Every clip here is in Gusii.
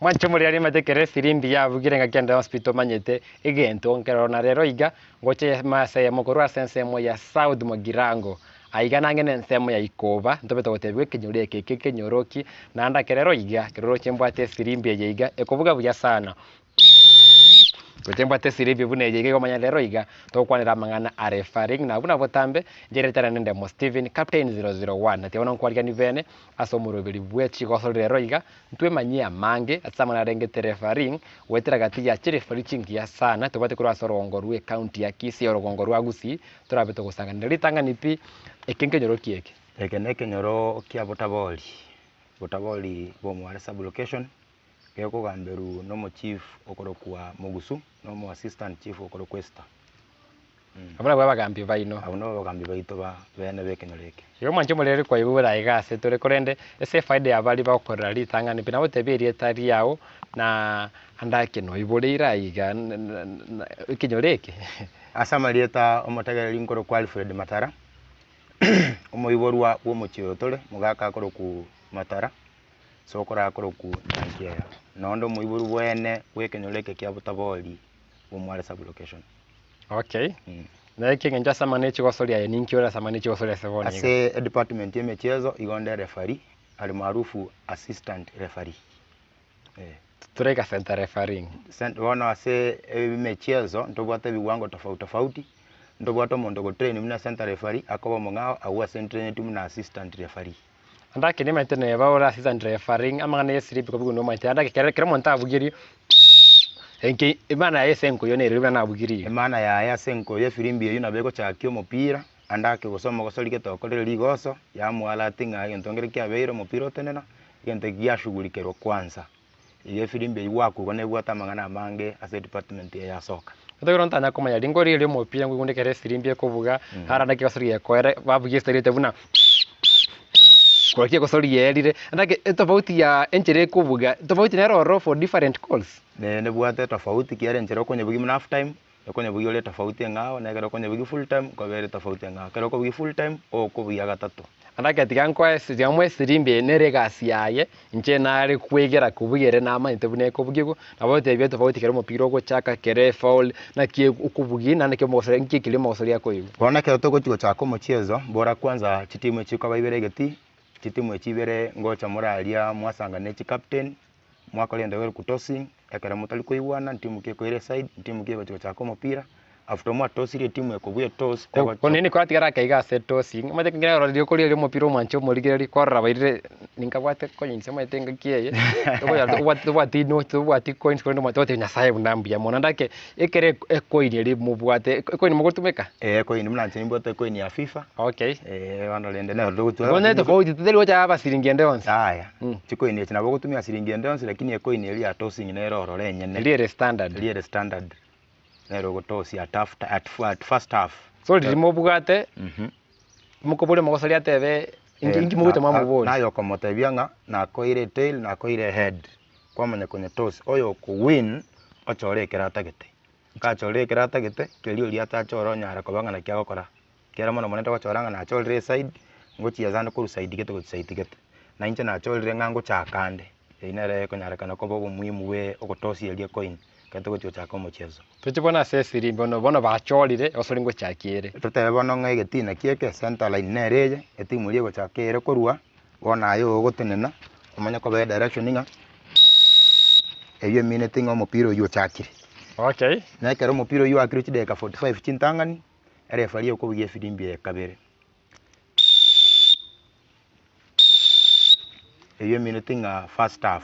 Mwanche omorero rimanyete ekero efirimbi yabugire ngaki ende yonsi pi tomanyete egento nkeroro na rero iga ngoche ase eyemo korwa ase ensemo ya South Mugirango aiga nang'e na ensemo ya Ikoba ntobete gotebiwa ekenyoro eke eke ekenyoro ki naende ake rero iga ekero oroche mbwate efirimbi eye iga ekobuga buya sana. Gocha mbwate esiribi buna eye iga igo rero iga togokwanera amang'ana a refereeing na buna botambe inche rieta riane Ndemo Stephen captain 001 na tiga bono nkwarigani bene ase omoroberi bwe chigosori rero iga ntwemanyie amange ase amang'ana arengete refereeing goetera gati ya chireferee chingiya sana tobwate korwa ase orogongo rwe county ya Kisii orogongo rwa Gusii torabe togosanganera ritang'ani pi eke nkenyoro ki eke? Eke nekenyoro kia Botabori, Botabori bw'Omware sub-location. Gekogamberwa nomochief okorokwa Mogusu, na omo assistant chief okorokwa Esther. Abwo nabwo abagambi baino. Abwo nabwo abagambi baito ba bene b'ekenyoro eke. Igo mwanche omorere kwaigure aiga ase tore, korende ase efaida ya baria bagokorera ritang'ani pi nagotebie erieta riao, na ande ake noiboreire aiga ekenyoro eke. Ase amarieta omotegereri nkorokwa Alfred Matara, omoiborwa bw'omochie oyo tore, mogaka akorokwa Matara. Sokoro akorokwa Nyankiaya, na onde omoibori bwene bw'ekenyoro eke kia Botabori bw'Omware sub-location. Okay. Na ekeng'encho ase amang'ana e chigosori aye ninki ore ase amang'ana e chigosori ase bono iga? Ase edepartment y'emechieso igo onde referee, alimaarufu assistant referee. Eh. Tore center refereeing. Bono ase emechieso ntobwate ebiwango tofauti tofauti, ntobwate omonto ogotrain buna center referee akoba omong'ao agwo ase ntraineti buna assistant referee. Ande ake nimanyete neba ore assistant refereeing amang'ana ye slip kobi buna omanyete ande ake kere kera omonto abugerie enki emana yaye ase enkoyo nere buna nabugirie iga. Emana yaye ase enkoyo efirimbi eyio nabo egochakia omopira ande ake gose omogosori gete okorire rigoso yamoalert ng'a egento nkere kiabeire omopira otenena egento eki giashughulikerwa kwanza. Iga efirimbi eyio gwakurwa nebwate amang'ana amange ase edepartment eye ya soka. Ekero ntanya komanya ringo riria omopira ngoigwa ekero efirimbi ekobuga, ara naki egosori gekoera babugia esitari buna korwa ki egosori yerire, naki etofauti ya enchera ekobuga, tofauti nere ororo for different calls. Ne nebwate etofauti ekiagera enchera okonyebugia buna half time, okonyebugia ore etofauti eng'ao, na ekero okonyebugia full time, nkoba ere etofauti eng'ao. Ekero okobugia full time, okobugia gatato. Andake tiga nkoe tiga moe esirimbi eye nere egasi yaye, inche nare kwegera kobugia ere namanyete buna ekobugigwa, nabo ogotebia etofauti ekero omopira ogochaka, ekero efoul, naki okobugia naende naki omogosori nki keria omogosori akoigwa. Bono ekero togochia gochaka omochiezo, bora kwanza chitimu echi chikoba ibere egetii, chitimu echi ibere ngocha more aria mwasanga ne chicaptain, Mwakora egento keria tossing, ekero motari koigwana ntimu ki ekoira eside, ntimu ki egochi gochaka omopira, after mwatosirie etimu ekobua etoss egocha. Bono nini kwatigara ake iga ase tossing, omanyete ekero ororire okoria oria omopira omwanche omorigereria kwarora bairire ninkabwate coins omanyete engaki eye, okonyora tobwati tobwati notes tobwati coins korende omanyete ogoteba nyasaye buna mbuya mono. Naende ake ekere ecoin eria mobwate, ecoin mogotumeka? Eeh ecoin buna inche nimbwate ecoin ya FIFA. Okay. Eeh bono rende nero togotwara. Bono etofauti teri gocha aba siringi ende yonsi. Yaya, chicoin echi nabo ogotumia siringi ende yonsi lakini ecoin eria ya tossing nere ororo enyene. Eria ere standard. Eria ere standard, nere ogotosia at half at at first half. So riria mobwate, mokoboria omogosori atebe inki inki mogocha mwamoboria. Naye okomotebia ng'a nakoeire etail nakoeire ehead, kwamanya konyetoss, oyo okowin ochore ekero atagete. Gachorire ekero atagete, keria oria atachore onyara koba ng'a naki agokora. Ekiagera mono mono togochora ng'a nachorire eside, ngochiesa ande korwa side gete gochia side gete. Na inche nachorire ng'a ngochaka ande, eyio nere ekonyarekana koba obomuhimu bwe ogotosia eria ecoin, ekero togochia gochaka omocheso. Toche bono ase esirimbi bono bono bachorire, gose ngochakia ere. Totebe bono ng'a egetii naki eke, center line nere eye, etimu eria egochaka ere korwa, bono aye ogotenena, omanye koba edirection ng'a eyio emineti ng'a omopira oyio ochakire. Okay. Na ekero omopira oyio oakirwe chidakika 45 chintang'ani, Erefari okobugia efirimbi eye kabere. Eyio emineti ng'a first half.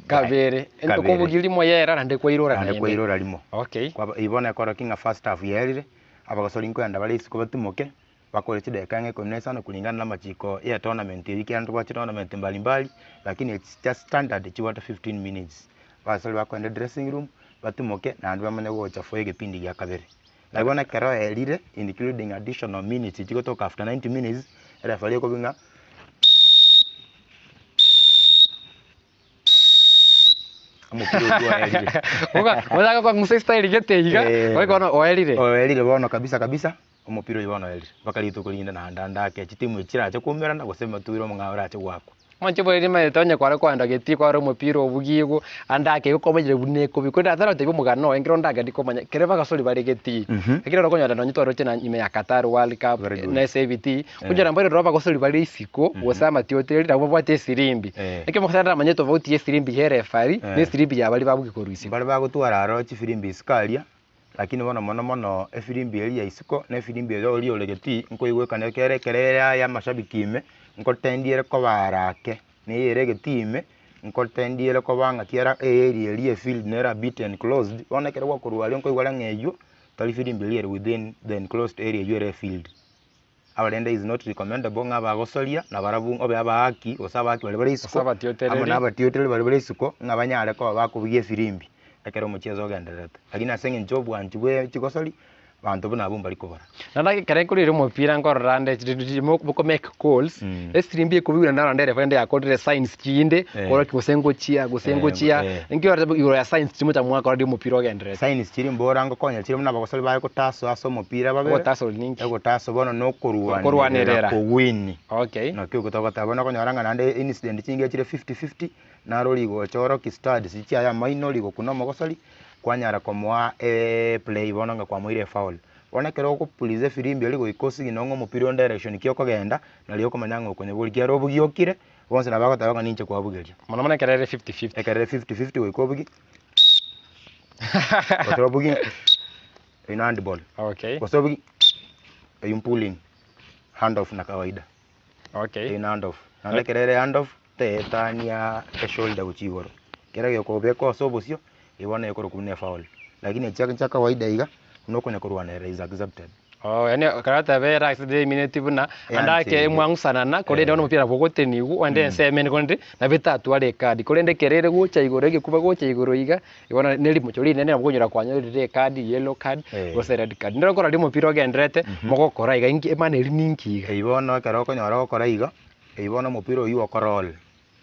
Kabere. Kabere. Okobugia rimo yera naende kwairora Naende naende. kwairora rimo. Okay. Kwaba eyio bono ekorokia ng'a first half yerire, abagosori nkoenda bare isiko batimoke, bakore chidakika ang'e ikomi na isano kulingana na amachiko ya etournament eyio ekiagera ntobwate chitournament mbalimbali, lakini echi chia standard chibwate 15 minutes. Abasori bakoenda edressing room, batimoke naende bamanye gocha for egepindi gia kabere. Na bono ekero erire, including additional minutes chigotoka after 90 minutes, ereferee ekobua ng'a. Omopira oyio oerire. Oga, ochake kong'usa estyle gete iga, Eh. goika bono oerire. Oerire bono kabisa kabisa, omopira oyio bono oerire. Mpaka rituko rinde naende ande ake chitimu echi chirache koumerana gose amature omong'ao orache goakwa. Mwanche bweri rimaete onye kware koenda getii kware omopira obugigwe, ande ake igo kwamanyire buna ekobi. Korende ataragotebi omogano oye nkere onde agende komanya kere bagasori bare getii. Ekero ore okonyora nonye twaroche na ime ya Qatar World Cup, Very good. na ase ebitii, Konyora mbare roro abagosori bare isiko, gose amatioteri, nabwo babwate esirimbi. Eh. Ekero omogosori aramanye tofauti ya esirimbi ya erefari, Eh. na esirimbi ya baria babugia korwa isiko. Mbare bagotwara aro chifirimbi isiko aria, lakini bono mono mono efirimbi eria ya isiko na efirimbi eria oria ore getii, nkoigwekana ekere ekere ere aya amashabiki ime, nkotendi ere kobara ake, na eye ere egetii ime, nkotendi ere koba ng'aki era earea eria efield nere a bit enclosed, bono ekero gwakorwa aria nkoigwa ore ng'a eywo, tari firimbi eria ere within the enclosed area eywo ere efield. Abarende is not recommendable ng'a abagosoria nabarabwo obe abaaki gose abaaki baria bare Gose isiko amo abatiotereri. na abatiotereri baria bare isiko ng'a banyare koba bakobugia efirimbi ekero omocheso ogendererete. Lakini ase eng'encho obwanchi bwe chigosori, banto buna abwo mbari kobora. Naende ekero nkorire omopira nkorora nde boko make calls, esirimbi ekobigwa naende narora nderefari ende yakorire signs chinde, Eh. korokia gose ngochia gose Eh, ngochia, eh. inki ororete igoro ya signs chimocha mwakora riria omopira ogendererete? Signs chiria mbora ngokonya chire buna abagosori bare gotasoa ase omopira babere, Ogotasori ninki? egotaso bono na okorwanerera Okorwanerera. kowin. Okay. Naki okwo togoteba bono okonyora ng'a naende incident chinge chire fifty fifty, naro rigocha oroki studs chiaye amaino rigokuna omogosori, kwanyara komoa eplay bono ng'a kwamoire efoul. Bono ekero ogopuliza efirimbi eria goika osigino ng'a omopira onde direction ki okogenda, nario okomanya ng'a okonyaboria ekiagera obugie okire, bonsi nabo bagoteba ng'a ninche kwabugeria. Mono mono ekero ere fifty fifty. Ekero ere fifty fifty goika obugie, gose obugie eywo na handball, Okay. gose obugie eywo pulling, hand off na kawaida. Okay. Eywo na hand off. Naende ekero ere hand off, teetania eshoulder gochia igoro, kera gekobekwa ase obosio, eywo bono ekorokwa buna efoul. Lakini echi chia kawaida iga, buna okonya korwanerera is accepted. Oh, yaani ekero oteba ere accepted eminetie buna, ande ake Eancheire. mwang'usanana, korende bono omopira nabo ogotenigwa, onde ensemo ende korende nabo etatware ekadi, korende ekero ere gocha igoro egekuba gocha igoro iga, bono ne rimocho rinene nabo okonyora kwanyorire ekadi, yellow card, Eh. gose red card. Nero nkorora riria omopira ogendererete, mogokora iga inki emana eria ninki iga. Eywo bono ekero okonyora gokora iga, Eyio bono omopira oyio okororia,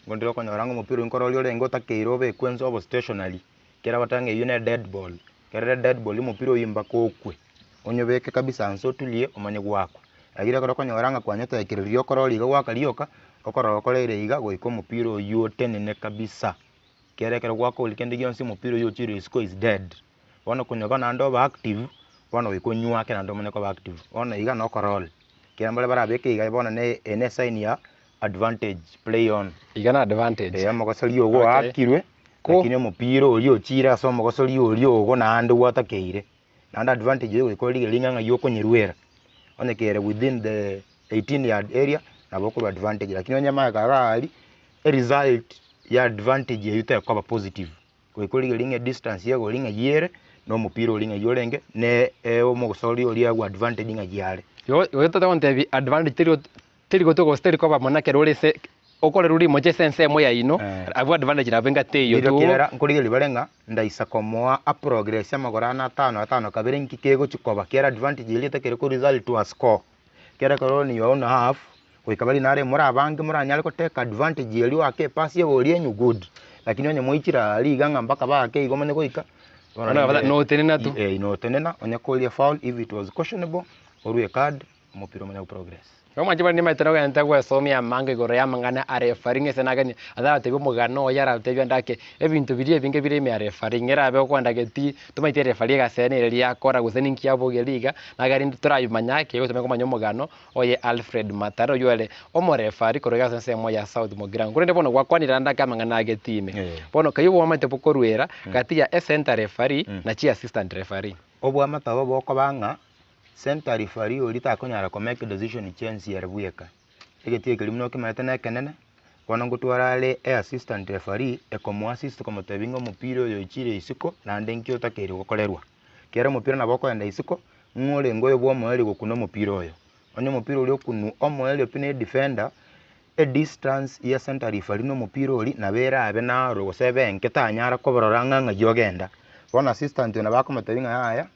nigo okonyora ng'a omopira oyio nkororia orenge otakeire obekwe inse obe stationary, ekero bagoteba ng'a eyio ne dead ball, ekero ere dead ball omopira oyio mpaka okwe, onyobeke kabisa inse otulie omanye goakwa. Lakini ekero okonyora ng'a kwanyotekereria okororia iga goaka rioka, okorora okoreire iga goika omopira oyio otenene kabisa, ekiagera ekero gwakoria kende gionsi omopira oyio ochire isiko is dead. Bono konyoba naende obe active, bono goika onywake naende omanye koba active. Bono iga na okoroll, ekiagera mbare barabeke iga bono ne eye ne esign ya advantage, play on. Iga na advantage. Eeh omogosori ogo Okay. oakirwe, Ko- lakini omopira oria ochire ase omogosori oria ogo naende gwatakeire. Naende advantage eye goika origererie ng'a ng'ai okonyerwera, onye kere within the 18 yard area, nabo okorwa advantage lakini onye magega iga aria, eresult ya advantage eywo tekoba positive. Goika origererie ng'a edistance ya egori ng'ai ere, na omopira oria ng'ai orenge, na omogosori oria agwo advantage ng'ai are. Igo igo totagete gontebia advantage teri teri gotoka gose teri koba mono ekero ore ase okorerwa rimocha ase ensemo yaino, Eh. abwo advantage nabo enga teiyo Rirorio tu. kiagera nkorigereria bare ng'a ndaisa komoa aprogress amagoro ane atano atano kabere nki kegochi koba, kiagera advantage eria etakeri ko result to a score. Ekiagera ekero ore in your own half, Goika baria nare more abange moranyare gotake advantage eria oake epasi egori enyu good, lakini onye mwaichire aria iga ng'a mpaka baake igo omanye goika, bono Bono rende notenena tu. eh notenena onye koria foul if it was questionable, orue ecard, omopira omanye goprogress. Igo mwanche bare nimaete nogente gwesomia amange igoro y'amang'ana a referee ng'ese nagani ataratebi omogano oye aratebie ande ake ebinto biria ebinge bire ime ya referee ng'erabe okoenda getii tomaete referee egasi yaye nere riria akora gose ninki abogeria iga nagari torabimanya ake igo tomanye komanya omogano oye Alfred Matara oyio ore omorefari korwa iga ase ensemo ya South Mugirango. Korende bono gwakwanire ande ake amang'ana age tiime. Bono kayio obwamate bokoruera gati ya ecenter referee na chiassistant referee. Obwamate obo bokoba ng'a center referee oria takonyara ko make decision chiensi ere bweka. Egetii ekeria buna okemanyete nekenene, bono ngotwara are eassistant referee ekomoassist komotebia ng'a omopira oyo oichire isiko naende nki otakeire gokorerwa. Kera omopira nabo okoenda isiko, ng'o orenge oyo bw'omoerio gokuna omopira oyo. Onye omopira oria okunwa omoerio pi na edefender, edistance ya center referee na omopira oria nabo erabe naro gose ebe enke tanyara koborora ng'a ng'ai ogenda. Bono assistant oyo nabo akomotebia ng'a yaya,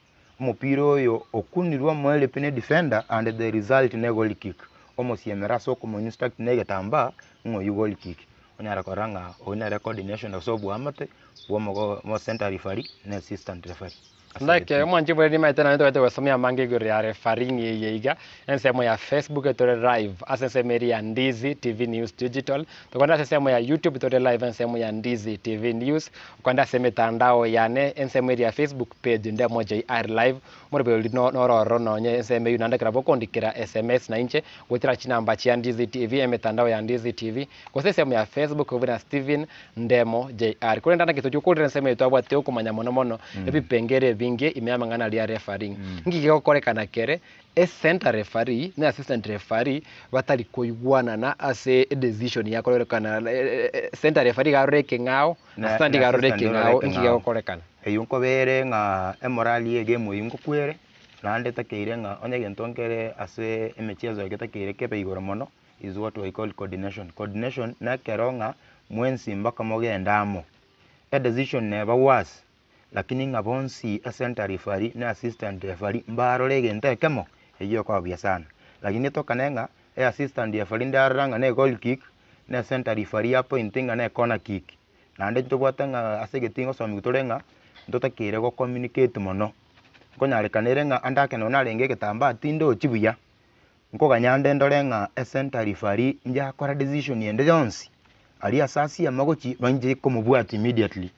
omopira oyo okunirwe omoerio pi na edefender and the result ne goal kick. Omosiemere ase okomoinstruct na egetambaa ng'a oyio goal kick. Onyare korora ng'a oyio nere coordination gose oboamate bwa omogo bwa center referee na assistant referee ase Ndake egetii. omwanchi bore nimaete naende tobwate gosomia amange igoro ya refereeing eye iga, ensemo ya Facebook tore live ase ensemo eria ya Ndizi TV News Digital, tokogenda ase ensemo ya YouTube tore live ensemo ya Ndizi TV News, okogenda ase emetandao yane ensemo eria ya Facebook page Ndemo JR Live, Omoroberi noro ororo nonye ensemo eyio naende ekero bokondikera sms nainche goetera chinamba chia Ndizi TV, emetandao ya Ndizi TV, gose ensemo ya Facebook buna Stephen Ndemo JR. Korende naki tochia gokorera ensemo eye twabwate okomanya mono mono ebipengere ebinge ime y'amang'ana aria a refereeing. Nki gegokorekana kere ecenter referee na assistant referee batari koigwanana ase edecision yakorekana center referee iga arore ekeng'ao, Na assistant na iga arore assistant orore ekeng'ao, nki ekeng'ao. gegokorekana? Eyio nkobere ng'a emorali y'egame eyio ngokwere, naende etakeire ng'a onye egento nkere ase emicheso eke etakeire kebe igoro mono, is what we call coordination. Coordination nekero ng'a mwensi mpaka mogende amo, edecision neba worse, lakini ng'a bonsi ecenter referee na assistant referee mbarore egento ekemo, eyio ekoba buya sana. Lakini etokane ng'a eassistant referee ndarora ng'a ne egoal kick, na ecenter referee apointe ng'a ne ecorner kick. Naende ntobwate ng'a ase egetii ngosomiwa tore ng'a, ntotakeire go communicate mono, nkonyarekana ere ng'a ande ake nonye narenge egetambaa tindochi buya, nkoganya nde ndore ng'a ecenter referee njakora decision ende yonsi, aria ase asieme gochia bainche komobwatia immediately.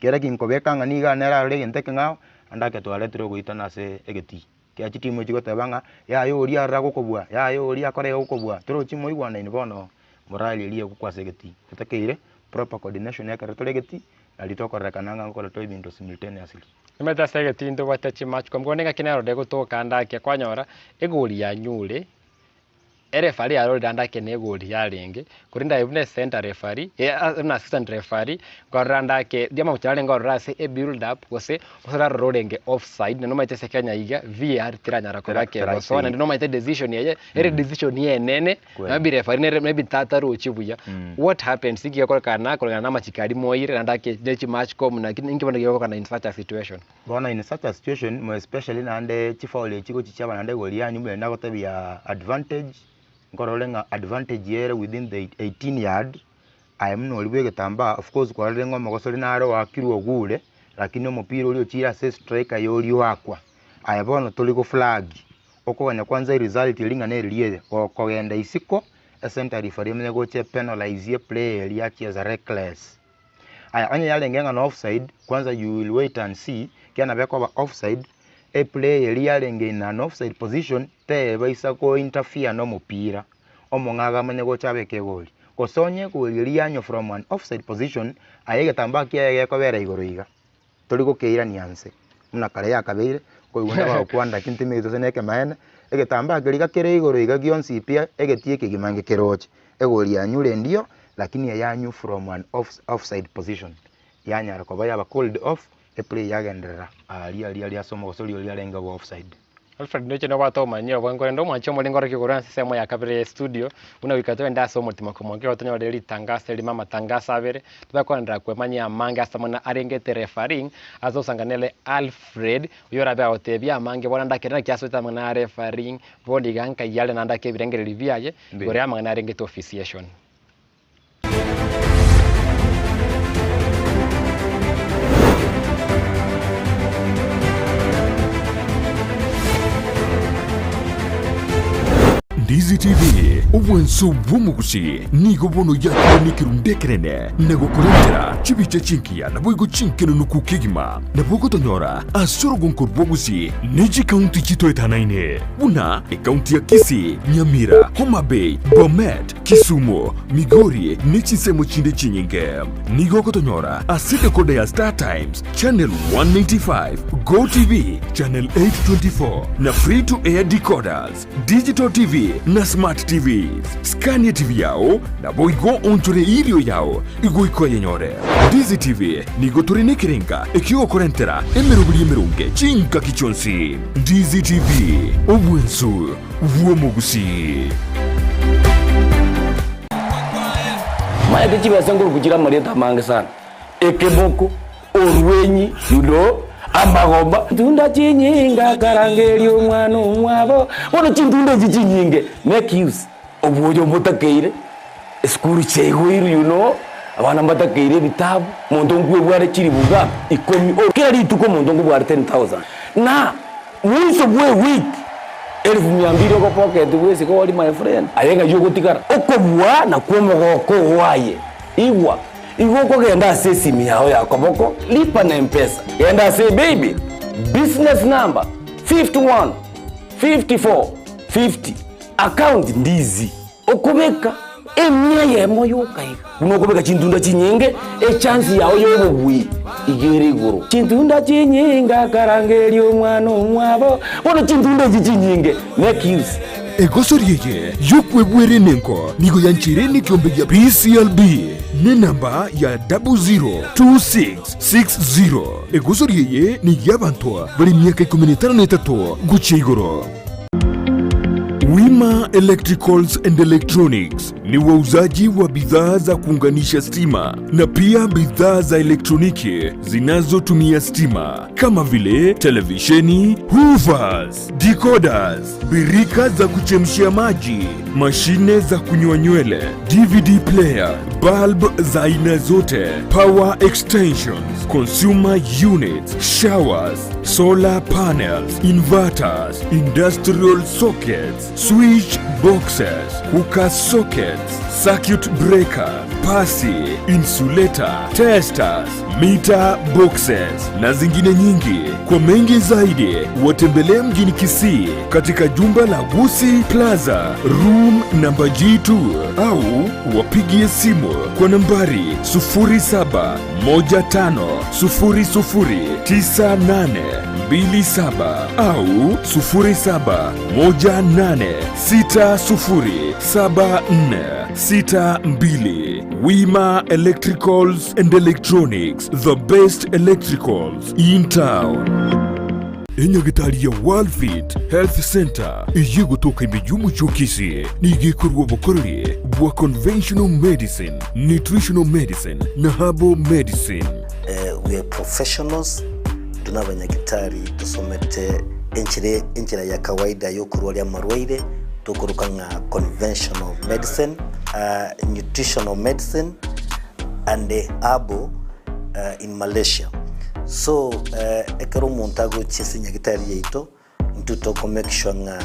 Kera ki nkobeka ng'a nigo nere arore egento ekeng'ao, ande ake twaretire ogoitana ase egetii. Kera chitimu echi goteba ng'a yaya oria arora gokobua, yaya oria akore iga gokobua, torochi moigwanaine bono morali eria egokwa ase egetii. Totakeire proper coordination ekero tore egetii, nario tokorerekana ng'a nkokora tore ebinto simultaneously. Omanyete ase egetii ntobwate chimatch kwamboka onde ng'aki nero egotoka ande ake kwanyora egori yanyure. Erefari yarorire ande ake negori yarenge, korende aye buna ecenter referee, buna assistant referee, nkorora ande ake riamagocha narenge ororo ase ebuild up gose orarore orenge offside, naende omanyete ase Kenya iga VAR teranyara koba Tera- tera- kegosoa naende nomanyete decision eye, ere decision enene, Kweli. maybe referee nere maybe tatarochi buya. What happens, inki gekorekana koreng'ana na amachiko aria moire naende ake ne chimatch com naki inki bono gegokorana in such a situation? Bono in such a situation, more especially naende chifoul echi gochi chiaba naende igoro rianyu buna nagotebia advantage, nkorore ng'a advantage ere within the 18 yard, aye buna oria bwa egetambaa of course kwarorire ng'a omogosori nare oakirwe ogure, lakini omopira oria ochire ase estriker ya oria oakwa, aye bono tori go flag, okoganya kwanza eresult eria ng'a neri eye, gokogenda isiko, ecenter referee emanye gocha epenalize eplayer eria yachiesa reckless. Aya onye yarenge ng'a no offside, kwanza you will wait and see, ekiagera nabo ekoba offside, eplayer eria yarenge in an offside position, tebaisa go interfere na omopira, omong'aga amanye gocha abeke egori. Gose onye egori eria yanywa from an offside position, aye egetambaa kiaye gekobera igoro iga. Tori gokeirania nse, buna kare yakabeire, nkoigwa onde bagokwana lakini timanyeti gose nekemaene, egetambaa keria iga kere igoro iga gionsi pi egetii ekegima ngekeroche, egori yanyure endiyo, lakini eyanywa from an off offside position, yanyara koba yaba called off, eplay yagenderera aria aria aria ase omogosori oria arenge obe offside. Alfred ndoche nobwate obomanyi obo korende omwanchi omorenge orokia korwa ase ensemo ya kabere ye studio, buna goika togende ase omotimoko moke igo tonyore ritangaso erimo amatangaso abere, tobe koenderera kwemanyia amange ase amang'ana arengete refereeing, ase osangane nere Alfred, oyio orabe agotebia amange bono ande akere naki asoete amang'ana a refereeing, bono iga nkai are naende ake ebirengererio biaye, igoro ya amang'ana arengete officiation. Ndizi TV, obwanso bw'omogusi, nigo bono yakire nekerundu ekenene na gokorentera chibicha chingiya naboigo chinkenenuku kegima. Nabo ogotonyora ase orogonko rw'ogusi ne chikaunti chitoetanaine buna ekaunti ya Kisii, Nyamira, Homa Bay, Bomet, Kisumu, Migori ne chinsemo chinde chinyinge. Nigo ogotonyora ase decoder ya Star Times, Channel 195, Go TV, Channel 824 na Free to Air decoders, Digital TV na Smart TVs. Scan TV yao naboigo onchore erio yao igoika oyenyore. Ndizi TV nigo tore nekerenga ekiogokorentera emeroberi emeronge chingaki chionsi. Ndizi TV, obwensu bw'omogusii. Maete chibesa nkoruku chire amarieta amange sana, ekemoko, orwenyi, you know, amagomba. Tunda chinyinge akarangeria omwana omwabo, bono chintunda echi chinyinge, make use obwoyo obotakeire. Esukuru chiaigoirwe you know, abana mbatakeire ebitabu, omonto nkwebware chilifu ngapi? Ikomi or kera rituko omonto nkobware 10,000. Na mwiso bwa ewiki elfu mia mbili ogopocket bwesike ori my friend, aye ng'ai ogotigara? Okobua nakwo omogoko oo aye. Igwa, igo okogenda ase esimi yao ya koboko, lipa na mpesa, genda ase ebaybill, business number 51 54 50, account ndizi. Okobeka emia eyemo yoka iga, buna okobeka chintunda chinyinge, echansi yao y'obobui iga ere igoro. Chintunda chinyinge akarangeria omwana omwabo, bono chintunda echi chinyinge make use. Egosori eye y'okwebwera enengo nigo yancheire nekiombe gia PCLB nenamba ya 002660. Egosori eye ney'abanto bare emiaka ikomi na etano na etato gochia igoro. Wima Electricals and Electronics ni wauzaji wa bidhaa za kuunganisha stima na pia bidhaa za elektroniki zinazotumia stima kama vile televisheni, hoovers, decoders, birika za kuchemshia maji, mashine za kunyoa nywele, DVD player, bulb za aina zote, power extensions, consumer units, showers, solar panels, inverters, industrial sockets, switch boxes, cooker sockets, circuit breaker, pasi, insulator, testers, meter boxes na zingine nyingi. Kwa mengi zaidi, watembelee mjini Kisii katika jumba la Gusii Plaza, room namba G2 au wapigie simu kwa nambari 0715009827 au 0718607462. Wima Electricals and Electronics, the best electricals in town. Enyagitari ya Worldfit Health Center eye gotoka ime y'omochie o Kisii nigo ekorwa obokoreri bwa conventional medicine, nutritional medicine na herbal medicine. We are professionals, intwe nabanyagitari tosomete enchera enchera ya kawaida yokorwaria amarwaire tokoroka ng'a conventional medicine, nutritional medicine and herbal in Malaysia. So ekero omonto agochia ase nyagitari yaito, intwe toko make sure ng'a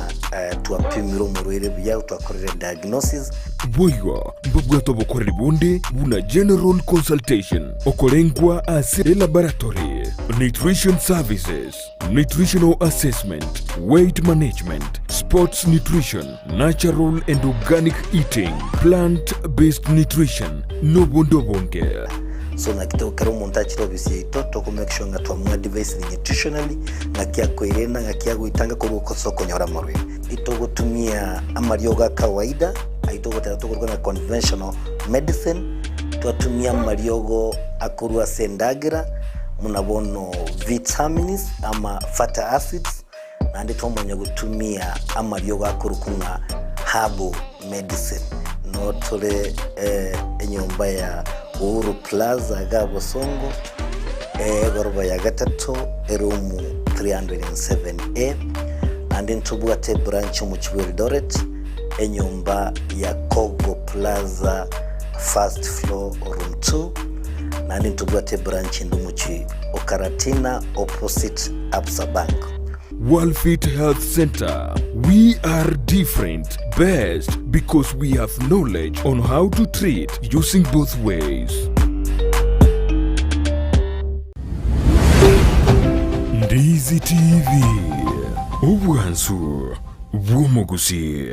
twapimire omorwaire buya, twakorire diagnosis. Boigo mbabwate obokoreri bonde buna general consultation, okorengwa ase elaboratory, nutrition services, nutritional assessment, weight management, sports nutrition, natural and organic eating, plant based nutrition, nobonde obonge. So naki to ekero omonto achire ofisi yaito toko make sure ng'a twamoadvisire nutritionally, ng'aki akoirena, ng'aki agoitanga korwa ase okonyora amarwaire. Itogotumia amariogo a kawaida, ayio togoteba tokoruga ng'a conventional medicine, twatumia amariogo akorwa ase endagera, buna bono vitamins ama fatty acids, naende twamanya gotumia amariogo akorokwa ng'a herbal medicine. Noo tore enyomba ya Uhuru Plaza iga Bosongo, egoroba ya gatato, eroom 307A, naende ntobwate ebranch omochie bwa Eldoret, enyomba ya Kogo Plaza first floor room 2, naende ntobwate ebranch ende omochie o Karatina opposite Absa Bank. Worldfit Health Center, we are different, best because we have knowledge on how to treat using both ways. Ndizi TV, obwansu bw'omogusi.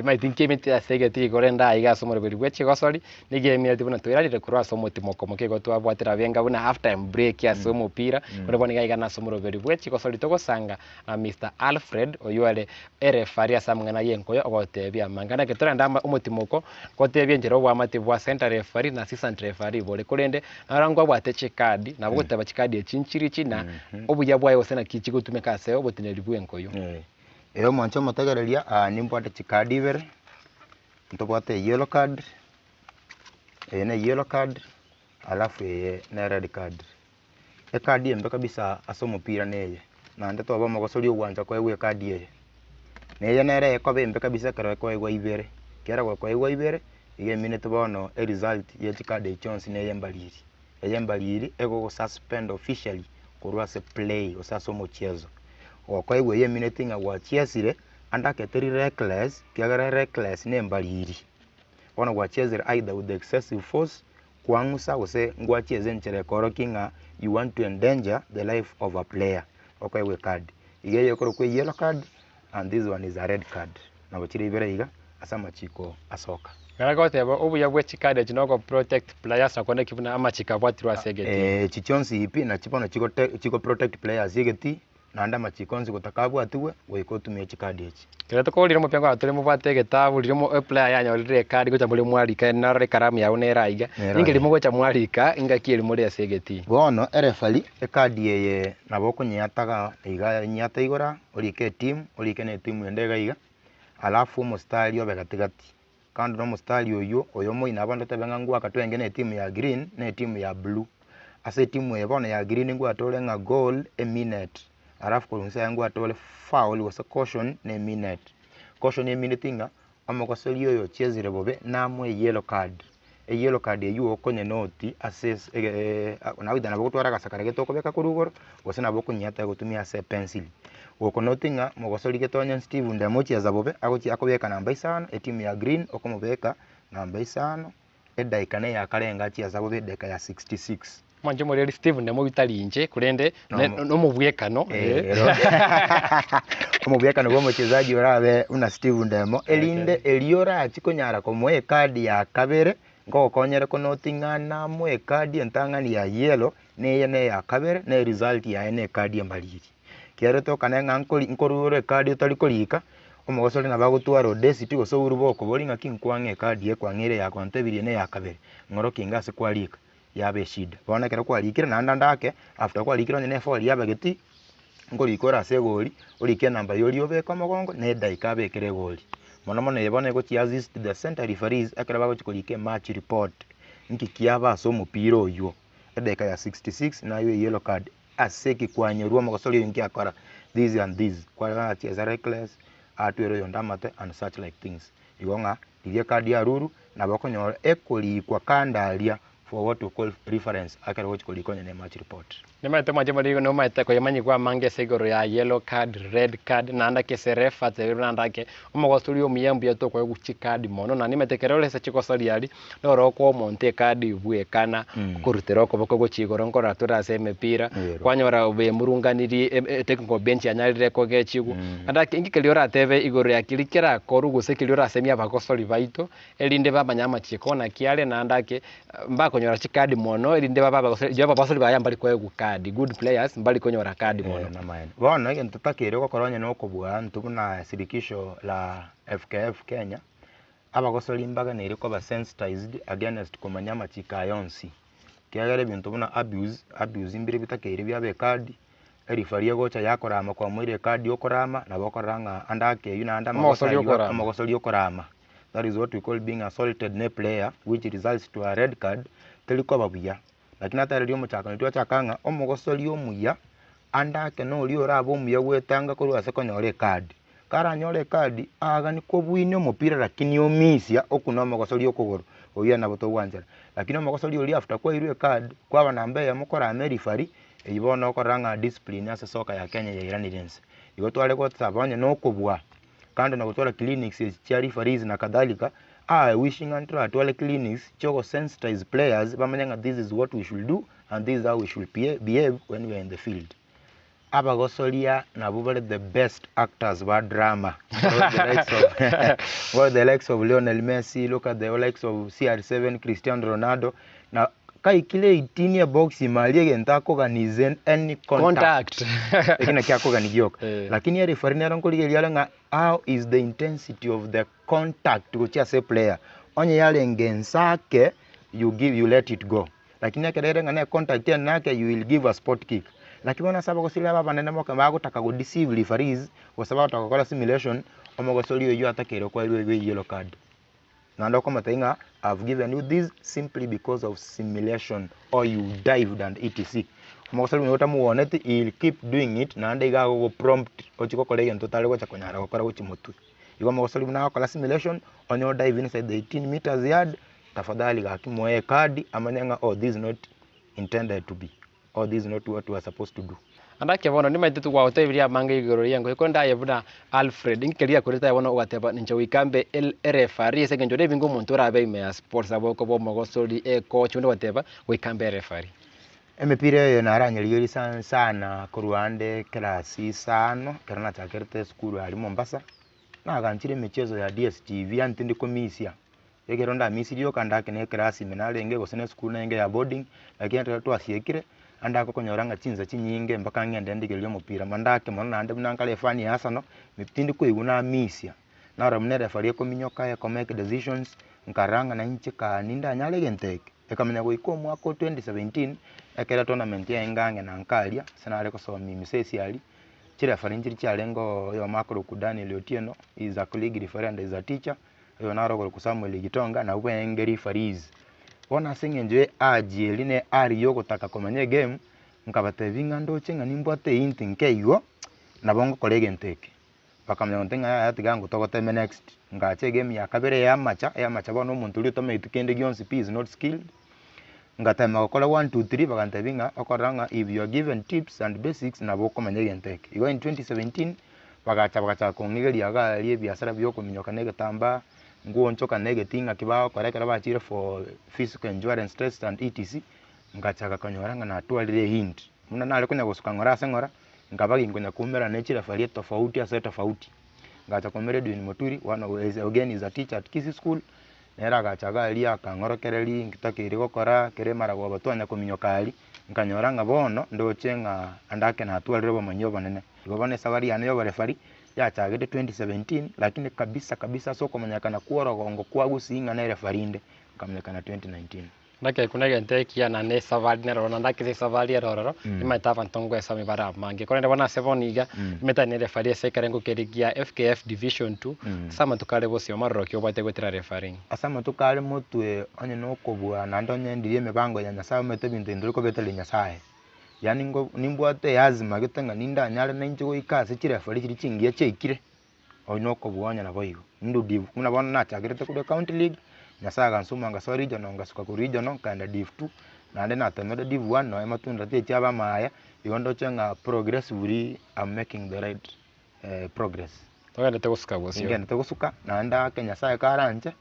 Timaeti nkiemete ase egetii korende aiga ase omoroberi bwe chigosori, nigo emineti buna toiranire korwa ase omotimoko moke igo twabwatire abenga buna half time break ase omopira, korende bono iga aiga nase omoroberi bwe chigosori togosanga na Mister Alfred oyio ore ereferee ase amang'ana y'enkoyo ogotebia amang'ana eke torende ama omotimoko gotebia enchera oboamate bwa center referee na assistant referee bore korende naro nkwabwate chikadi nabo goteba chikadi echi nchirichi na obuya bwaye gose naki chigotumeka ase oboteneneri bw'enkoyo. Ee omwanche omotegereria, aa nimbwate chikadi ibere, ntobwate eyellow card, eye ne eyellow card, alafu eye ne red card. Ekadi embe kabisa ase omopira neye, naende toba omogosori ogwancha koegwa ekadi eye. Na eye nere ekoba embe kabisa ekero ekoegwa ibere, ekiagera gokoegwa ibere, iga emineti bono eresult ya chikadi echi chionsi neye embariri. Eye embariri egogosuspend officially korwa ase play gose ase omochieso. Gokoegwa eye emineti ng'a gwachiesire, ande ake teri reckless, ekiagera reckless na embariri. Bono gwachiesire either with excessive force, kwang'usa gose ngwachiese enchera ekoorokia ng'a you want to endanger the life of a player, okoegwa ecard. Iga eye ekorokwa eyellow card and this one is a red card. Nabo chire ibere iga ase amachiko asoka. Nere goteba obuya bwe chicard echi nogo protect players na kobua buna amachiko abwatirwe ase egetii. Echi chionsi pi nachi bono chigote chigo protect players egetii naende amachiko onsi gotaka abwatigwe goika otumie chicard echi. Ekero tokorire omopira nkorora tore mobwate egetabu riria omo eplayer yanyorire ecard gocha more mwarika narora ekaramu yago nere aiga, Nere ninki aiga. mogocha mwarika engaki eria more ase egetii. Bono ereferee ecard eye nabo okonyeataga iga nyeate igoro aa, orike etimu orike na etimu ende iga iga, alafu omostari obe gatigati. Kando na omostari oyio, oyo moino abande otebe ng'a ngwaka twenge na etimu ya green na etimu ya blue. Ase etimu eye bono ya green ngwatore ng'a goal eminute, alafu korwa inse yaye ngwatore foul gose caution na eminute. Caution emineti ng'a omogosori oyo ochiesire bobe namoe eyellow card. Eyellow card eywo okonyenoti ase ase ege nagoita nabo ogotwara agasakara gete okobeka korwa igoro, gose nabo okonyiata gotumia ase epencil. Gokonoti ng'a mogosori gete onye Steve Ndemo ochiesa bobe, agochia akobeka namba isano, etimu ya green okomobeka namba isano, edaika na eyakarenga achiesa bobe edaika ya 66. Mwanche moreri Steve Ndemo oyio tari inche, korende ne- Nomo- nomobwekano Eh, ero. Omobwekano bwa omochezaji orabe buna Steve Ndemo, erinde erio orachi konyara komoa ekadi ya kabere, nkogokonyere konoti ng'a namoe ekadi entang'ani ya yellow, neye na eya kabere, na eresult yaye na ekadi embariri. Ekiagera otokane ng'a nkori nkorure ekadi otari korika, omogosori nabo agotwara audacity gose oboru bokoboria ng'aki nkwang'e ekadi eye kwang'eire ya kwantebirie na eya kabere, ng'oroki inga ase kwarika. yaba eshida. Bono ekero kwarikire naende ande ake, after kwarikire onye na efoil yabegeti, nkorika ore ase egori, orike enamba ya oria obeke omogongo, na edaika abekere egori. Mono mono eye bono egochia assist the center referees ekero bagochia korika ematch report, nki kiaba ase omopira oywo, edaika ya 66 naye eyellow card ase eki kwanyorwa omogosori oyo nki akora, this and this, kwarora achiesa reckless, atwere oyonde amate and such like things. Igo ng'a riria ekadi ya ruru nabo okonyora ekorikwa kando aria for what we call reference ekero ogochia korika onye ne match report. Nimanyete mwanche more nomanyete koyemanyigwa amange ase igoro ya yellow card, red card, naende ake ase refa atebirie naende ake omogosori omuya mbuya tokoegwa chikadi mono naende nimanyete ekero ore ase chigosori aria noro okoa omonto ekadi bwekana okorutera okoboko gochia igoro nkorora tore ase emepira kwanyora bemurunganirie etechnical bench yanyarire kogechigwa naende ake inki keria oratebe igoro ya keria kerakorwe gose keria orasemie abagosori baito erinde bamanye amachiko naki are naende ake mbakonyora chikadi mono erinde babe abagosori erio abagosori baye mbari koegwa kadi good players mbari konyora kadi mono. Namaene. Bono egento totakeire gokora onye nokobua intwe buna shirikisho la FKF Kenya, Abagosori mbaganeirie koba sensitized against komanya amachiko aya onsi, ekiagera ebinto buna abuse, abuse mbire bitakeire biabe ekadi, erifari egocha yakorama kwamoire ekadi okorama, nabo okorora ng'a ande ake eywo naende amagoso Omogosori aywo okorama. omogosori okorama, that is what we call being assaulted na eplayer which results to a red card, teri koba buya. Lakini atereria omochakano twachaka ng'a omogosori omuya ande ake noria orabe omuya gwetanga korwa ase konyora ekadi. Karanyore ekadi, aagani kobwina omopira lakini omisia okwo na omogosori okogoro, oyio nabo togwanchera. Lakini omogosori oria after kwairwe ekadi, kwaba namba eyemo korama erifari, eyio bono okorora ng'a discipline ase soka ya Kenya yairanire inse. Igo tware gosaba onye na okobua, kando na gotwara clinics echi chia referees na kadhalika, I wish ng'a ntoratware clinics chia ogosensitize players bamanye ng'a this is what we should do and this is how we should behave when we are in the field. Abagosoria nabwo bare the best actors ba drama. Look the likes of, look the likes of Lionel Messi, look at the likes of CR7, Cristiano Ronaldo. Na kaikire 18 ye box ime aria egento akoganize any contact. Contact. Eki nakio akogani gioka. Eh. Lakini erefari nero nkorigereria are ng'a how is the intensity of the contact gochia ase eplayer. Onye yarenge ense ake, you give, you let it go. Lakini ekero ere ng'a ne contact ere nake you will give a spot kick. Lakini bono ase abagosori aba abanene moka bagotaka go deceive referees, gose bagotaka gokora simulation, omogosori oyio atakeire koerwa ebe yellow card. Naende okomotebia ng'a I have given you this simply because of simulation or you dived and etc. Omogosori oyo otamuoneti he will keep doing it naende iga agogo prompt ochie gokora egento otare gocha konyara gokora gochia motwe. Igo omogosori buna agokora simulation, onye o dive inside the 18 meters yard, Tafadhali gaki moe ecard amanye ng'a oh this is not intended to be or this is not what we are supposed to do. Naende ake bono nimaete togwagotebirie amange igoro y'engo korende aye buna Alfred, inki keria giakorete aye bono ogateba ninche goika mbe ereferee ase engencho nebinge omonto orabe ime ya sports abo okoba omogosori, ecoach, onde ogoteba goika mbe ereferee. Emepira eye naranyerigerie sana sana korwa ande ekerasi isano, ekero nachakerete esukuru aria Mombasa, naganchire emicheso ya DSTV yaani tindi komisia. Ekero ndamisirie rioka ndake na ekerasi ime narenge gose na esukuru narenge ya boarding, lakini ekero twasiekire, naende akokonyora ng'a chinsa chinyinge mpaka ng'ende ndigererie omopira ma ndake mono naende buna nkare efani ya Arsenal, tindi koigwa namisia. Narora buna erefari ekominyoka eko make decisions, nkarora ng'a nainche kaa nindanyare egento eke. Ekamanya goika omwaka o 2017, ekero etournament yaye ang'e na nka aria, ase nare kosomia emisesi aria, chirefari nchiria chiarenge oo oyomo akorokwa Daniel Otieno, he is a colleague referee and is a teacher. Oyo naro okorokwa Samuel Gitonga, nabwo baenge referees. Bono ase eng'encho ye urge eria ne urge ya ogotaka komanya egame, nkabatebia ng'a ndoche ng'a nimbwate ehint nke igo, nabo ngokora egento eke. Bakamanya gontebia ng'a yaya tiga ngotogoteme next. Ngacha egame ya kabere ya amacha, eyamacha bono omonto oria otamanyeti kende gionsi pi is not skilled, ngatema gokora one two three bagantebia ng'a okorora ng'a if you are given tips and basics nabo okomanya egento eke. Igo in 2017, Bagacha bagachaka kong'igeria iga aria ebiasara bia okominyoka na egetambaa, ngoonchoka na egetii ng'aki bagokora ekero bachire for physical endurance test and etc, ngachaka konyora ng'a natwarire ehint. Buna nare konya gosuka ng'ora ase ng'ora, nkaba ginkonya koumerana ne chirefari etofauti ase etofauti. Ngacha koumera Edwin Muturi, one of is again is a teacher at Kisii school, nere agacha iga aria akang'orokereria nkitakeire gokora, kere maragoba twanya kominyoka aria, nkanyora ng'a bono ndoche ng'a ande ake natwarire obomanyi obonene. Igo bono esabari yane y'oborefari yachagete 2017 lakini kabisa kabisa ase okomanyekana kwa orogongo kwa Gusii ng'a nerefari inde, nkamanyekana 2019. Ndake buna egento ekiya naende esabari neroro naende ake ase esabari ere ororo, nimanyete abanto ngoesomi bare amange. Korende bono ase bono iga, nimanyete aye nerefari ase ekerengo keria gia FKF Division Two, ase amatuko are bosio amaroro ki obwate goetera refereeing? Ase amatuko are motwe onye nokobua naende onye ndiria emibango ya Nyasaye omanyete ebinto intwe tokobetereria Nyasaye. Yaani ngo nimbwate eazima gete ng'a nindanyare nainche goika ase chirefari chiria chingiya chiaikire, oyio nokobua onye naboigo. Nindudi buna bono nachakerete korwa ecounty league, Nyasaye agansuma ngasoa regional ngasuka korwa regional nkaenda div two, naende natemire div one nonye matunda tichiaba amaya, igo ndoche ng'a progressively am making the right progress. Togenderete gosuka bosio. Ningenderete gosuka, naende ake Nyasaye karanche,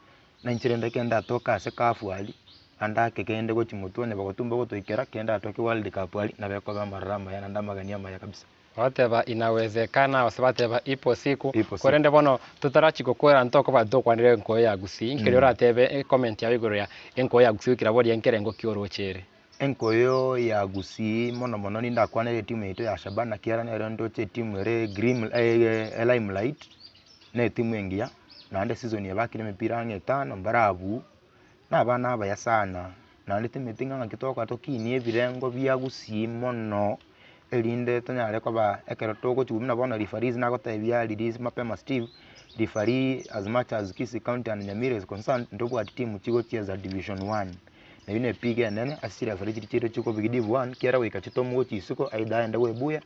nainche rende ekero ndatoke ase CAF aria, naende ake kende gochia motwe onye bagotumba gotoikera, kende ndatoke world cup aria, nabo ekoba amaroro amaya naende amageni amaya kabisa. Bateba inawezekana gose bateba ipo siku, Ipo siku. korende bono totarachia gokora ntokoba tokwanire enkoyo ya Gusii, inki keria oratebe ecomment yao igoro ya enkoyo ya Gusii goikera boria nkerengo ki oroche ere. Enkoyo ya Gusii mono mono nindakwanere etimu yaito ya Shabana ekiagera nero ndoche etimu ere grim elimelight, na etimu engiya, naende season eye bakire emepira ang'e etano mbarabu, na abana abaya sana, naende timanyeti ng'a ng'aki togokora tokinie ebirengo bia Gusii mono, erinde tonyare koba ekero togochigwa buna bono referees nagotebia release mapema Steve, referee as much as Kisii county and Nyamira is concerned, ntobwati timu chigochiesa division one. Eyio nepigo enene ase chirefari chiria chiaito chikobugia div one, kiagera goika chitomu gochia isiko either aende Webuye,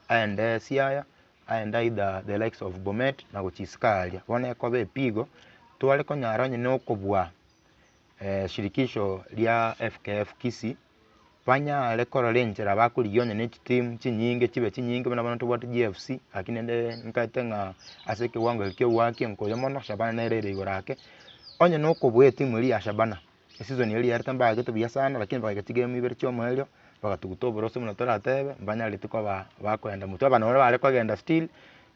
aende Siaya, aende either the likes of Bomet na gochia isiko aria. Bono ekoba epigo, tware konyara onye na okobua shirikisho ria FKF Kisii, banyare korora enchera bakorigia onye ne chitimu chinyinge chibe chinyinge buna bono tobwate GFC, lakini rende nkaete ng'a ase ekewango eke kia ogoaka enkoyo mono, Shabana nere ere igoro ake, onye na okobua etimu eria ya Shabana. Esizoni eria yarete mbagete buya sana lakini bagaika chigame ibere chia omoerio, Bagatuguta oboroso buna toratebe, mbanyareti koba bakoenda motwe, abana baria bare kogenda still,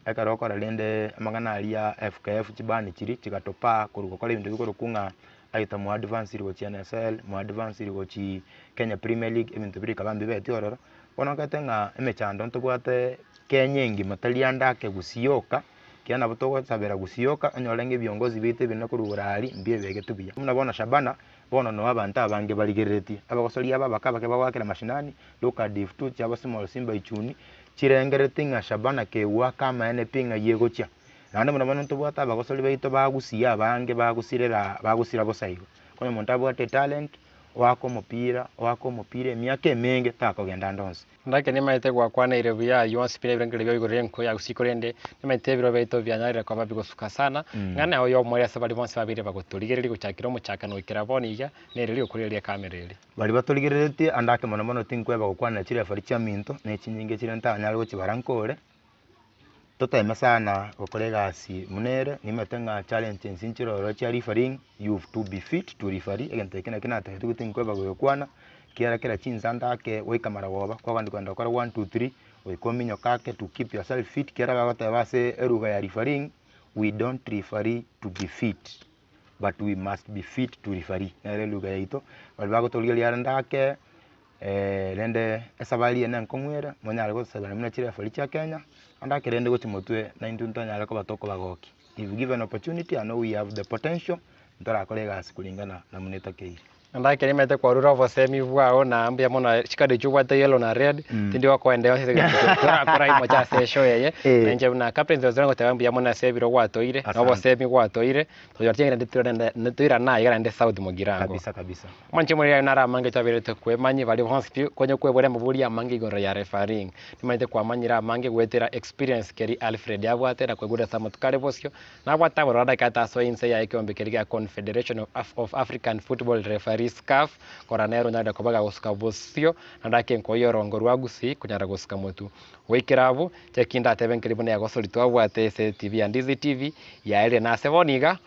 ekero okora rende amang'ana aria FKF chibani chiria chigatopaa korwa gokora ebinto bikorokwa ng'a aye mwa-advanciri gochia NSL, mwa-advanciri gochii Kenya Premier League, ebinto biria bikaba mbibeti ororo. Bono okaete ng'a emechando ntobwate Kenya engima tari ande ake gusii yoka, ekiagera nabo togosabera gusii yoka, onyore ng'a ebiongozi biaito ebinene korwa igoro aria mbiebegete buya. Buna bono Shabana, bono noo abanto abange barigereretie, abagosoria aba abake abake bagoakera mashinani, look at if tu chiabo small simba ichuni, chirengerereti ng'a Shabana kegoaka amaene pi ng'ai egochia. Naende buna bono ntobwate abagosori baito bagusia abange bagosirera bagosira bosa igo. Onye omonto abwate etalent, oake omopira, oake omopira emiaka emenge takogenda ande onsi. Ndake nimaete gwakwaneire buya ayio onsi pi na ebirengererio bia igoro y'enko ya gusii korende nimaete ebiro biaito bianyarire koba bigosuka sana, ng'a naye oyomo ore ase baria bonsi babeire bagotorigereria gochakera omochakano goikera bono iga, nere rigokoria ri'ekamera eri. Baria batorigereretie ande ake mono mono tinkweba gokwanera chirefari chiaminto, na echinyinga echire ntanyare gochibara nkore. Toteme sana gokora egasi buna ere, nimanyete ng'a challenges nchire ororo chia refereeing, you've to be fit to referee, egento ekio nakio natebetigwe tinkweba goyokwana, ekiagera kera chinsa ndake goika marogoba, kwagenda kogenda gokora one two three, goika ominyoke ake to keep yourself fit, ekiagera bagoteba ase eruga ya refereeing, we don't referee to be fit, but we must be fit to referee, nere eruga yaito, baria bagotorigereria rende ake. Rende esabari eye nenkong'u ere, monyare gosabera buna chirefari chia Kenya, naende ake rende gochia motwe naintwe ntonyare koba tokobagokia. If given opportunity I know we have the potential, ntorakore egasi kulingana na buna etakeire. Naende ake nimanyete kwarure obosemi bwao na mbuya mono chikadi echio obwate yellow na red, tindi gokoenda yonsi ase eng'encho torakora imoche ase eshow eye, na inche buna captain Jose ngoteba mbuya mono ase ebiro gwatoeire, na Asante. obosemi gwatoeire, toyora chieng'encho naende toirane aye iga naende south mogirango. Kabisa kabisa. Omonche moria nare amange twaberete kwemanyia baria bonsi pi konya kwebora amabori amange igoro ya refereeing. Nimanyete kwamanyire amange goetera experience keria Alfred abwate na koigwera ase amatuko are bosio, nabwate abarwani dakika atasoe inse yaye ekeombe keria gia Confederation of Af of African Football Referees CAF korora nere onyarire koba gagosuka bosio naende ake enkoyo y'orongo rwa Gusii konyara gosuka motwe. Goikera abwo, cheki ndatebe nkeri buna egosori twabwate ase TV ya Ndizi TV yaerire nase bono iga.